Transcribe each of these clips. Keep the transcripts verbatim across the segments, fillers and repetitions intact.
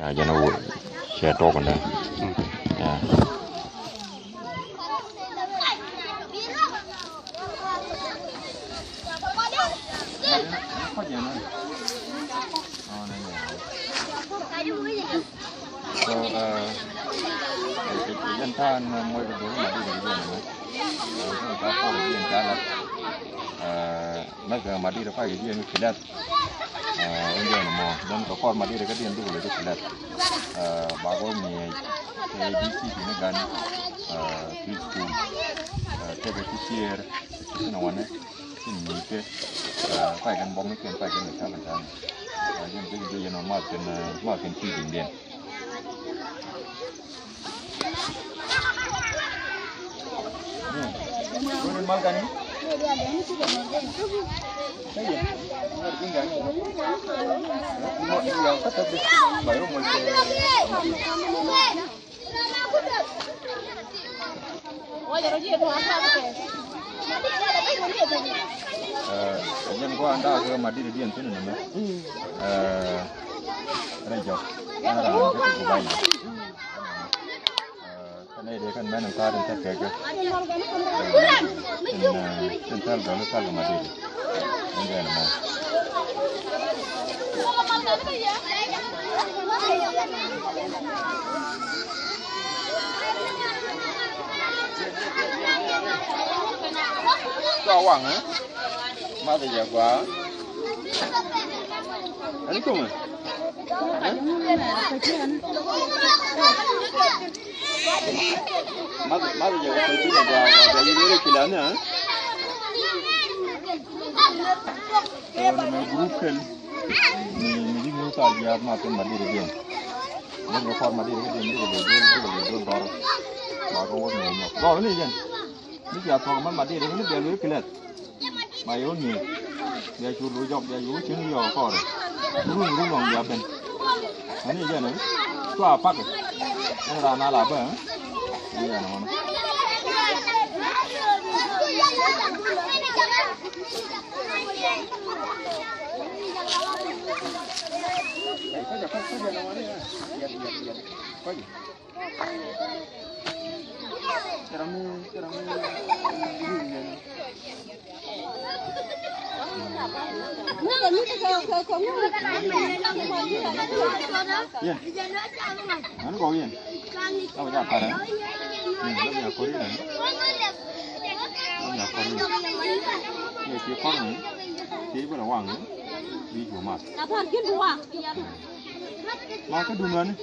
Ya, jɛn a wol cɛ tɔk nɛ. Ya. So, uh, jɛn ta̱a̱ ni muɔc kɛ duɔ̱ɔ̱r ma dee kɛ jɛn mɛ. Uh, jɛn ta̱a̱ kɔr jɛn ta̱a̱ la. Uh, mɛ kɛ ma dee kɛ pa kɛ jɛn mi kilɛth. Uh, in jɛn mɔ. Then kɛ kɔr ma dee kɛ diɛn duk lɛ jɛ kilɛth. Uh, ba gɔ ŋiɛc kɛ D C ti ni gan. Uh, preschool. Uh, tekɛ ti cier ti ni wanɛ. Tin mi kɛ, ah, pay kɛn bɔk ni kɛn, pay kɛn ni kal ni kal. Ah, jɛn big big jɛn ma kɛn, ah, ma kɛn feeding den. Hmm. Mal kani? Hey, mal kani. Mal kani. Mal kani. Ɛ jɛn gua̱a̱n da̱a̱k kɛ ma di̱t diɛn thi̱n ni mɛ. Ɛ rɛy jɔk. Ɛn raan kä ti guba̱ny. Ɛ kɛn nɛy dee kɛn mɛn in ka̱a̱t in thɛk kɛ kɛ. In, ɛ, in thɛl dɔl in thɛl kɛ ma di̱t. Cua waŋ, eh? Math jɛ gua. Ɛn kuŋ, eh? Math, math jɛ gua, gua, gua, gua, gua, group kɛl. Mi, mi ji̱ ŋuth thal jiath ma kɛn ma diri diɛn. Bäk kɛ kɔr ma diri kɛ diɛn, bikɛ loc dol, bikɛ loc dol gɔr. Ba kɛ wä mi nyɔk. Gɔr ni jɛn. Mi cia thuɔk ma ma diri ni bia loc kilɛth. Ma yɛ wä mi. Bia cur loc jɔk, bia cur cieŋ yɔk kɔr. Run, run lɔŋ bia ben. Ani jɛn, eh? Cua pak. Ɛn ran a la bä, eh? Ni jɛn, eh? Yɛn. Ani kɔk yɛn. Aba ja parɛ. Ni ba ja kɔri ni. Ba ja kɔri ni. Ni ti kɔri ni. Ti bɛ la waŋ ni. Bi ju ma. Ma kä dun wani.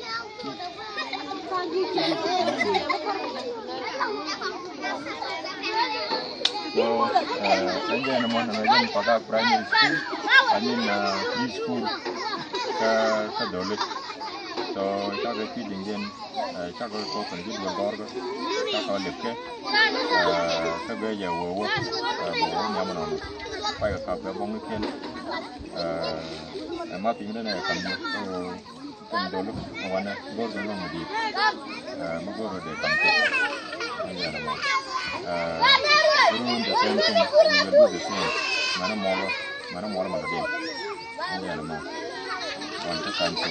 So, eh, ɛn jɛ ni mɔn ni mɛ jɛ ni Pagak Primary School, I mean, uh, preschool, kä, kä Doli. So, cakɛ feeding den, eh, cakɛ kɔ kɛn ji̱ duɔl gɔrkä, cakɛ lip kɛ, eh, kä bɛ jɛ wee wee, eh, bɛ wee nyam nɔnɔ. Pay kɛ kap bɛ bɔŋ ni kɛn, eh, ɛ ma piny ni nɛ kam ni. So, kɛn dol wanɛ go̱r kɛ lɔŋ di̱i̱t. Eh, mi go̱r dee kam kɛ. Ni jɛ nɛ mɔ. Eh, run the same thing, we will do the same. Mɛnɛ mɔlɔ, mɛnɛ mɔlɔ mɛnɛ dee. Ni jɛ nɛ mɔ. Wan te kan kɛ.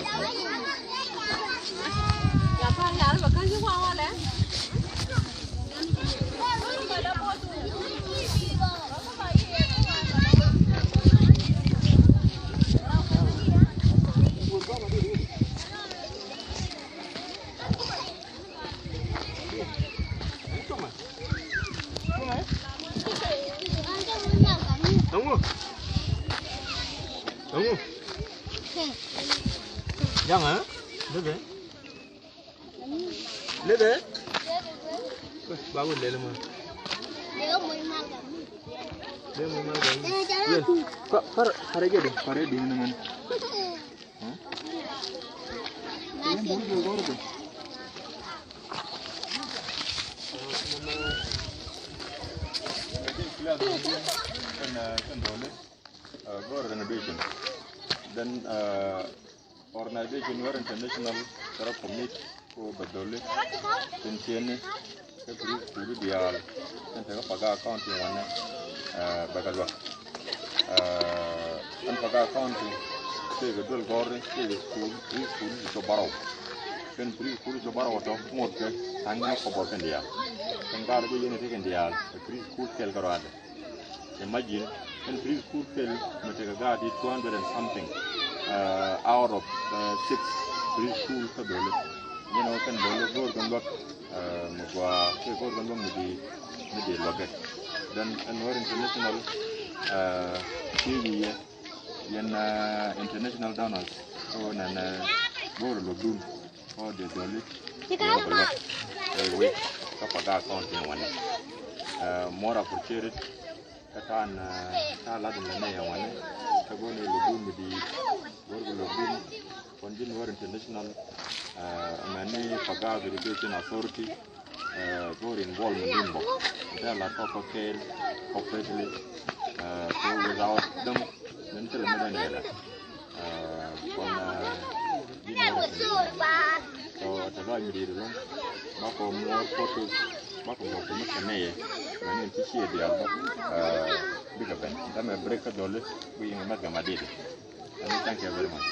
Ɛŋu? Ɛŋu? Jaŋ, eh? Bebe? Lebe? Ba wä lele ma. Lebe mal gam. Yel. Ka, kar, kare jɛ de, kare de ni mɛn. Huh? Yel bur jɛ gɔr de. Kɛn, kɛn dɔle. Uh, gɔr renovation. Then, uh, organization wär international kärä commit ko bɛ dholi tin tieni kä kuri kuri diaal tin tekä Pagak County wanɛ, uh, bɛ kɛ luak. Uh, ɛn Pagak County Tëëkɛ duel gɔ̱ri tëëkɛ school, preschool ti cop bärɔw. Kɛn preschool ti cop bärɔw tɔ ŋot kɛ tha̱a̱ŋ ni kɔbɔr kɛn diaal. Kɛn gaat bi yɛn ti kɛn diaal kɛ preschool kɛl kɛ rɔadɛ. Imagine, kɛn preschool kɛl mɛ tekɛ gaat ti two hundred and something, uh, out of, uh, six preschool kä dholi. Yɛn ɔ kɛn dholi go̱o̱r kɛn luäk, uh, mɛ gɔaa kɛ go̱o̱r kɛn luäk mɛ di, mɛ di luäkɛ. Then ɛn Nuer International, uh, ti wi̱i̱ yɛ yɛn, uh, international donors ɔ nɛn, uh, go̱o̱r luäkdun ɔ dee dholi. Ti ka yɛ bɛ luäk ɛ wec kä Pagak County wanɛ. Uh, more appreciated. Kä ta̱a̱n, uh, ta̱a̱ lat in lɛ nɛy ɛ wanɛ kä go̱o̱r ni luäkdun mi di go̱o̱r bi luäkdun. Kɔn ji̱ Nuer International, uh, mɛn ni Pagak Education Authority, uh, go̱o̱r involvement in bä. Kä la kɔk kɔ kɛɛl kɔ federally, uh, so without them, min thilɛ mi dɔ̱ŋ yɛlɛ. Uh, kɔn, uh, ji̱ Nuer International. So tɛ lɔc mi di̱i̱t ɛlɔ̱ŋ. Bakɔ more photos, bakɔ mɔk kɛ mi kɛ nɛy ɛ mɛn in ti ciɛ diaal bä, uh, bikɛ ben. Dämɛ break kä dholi bi yiŋ mɛth kɛ ma di̱i̱t. And thank you very much.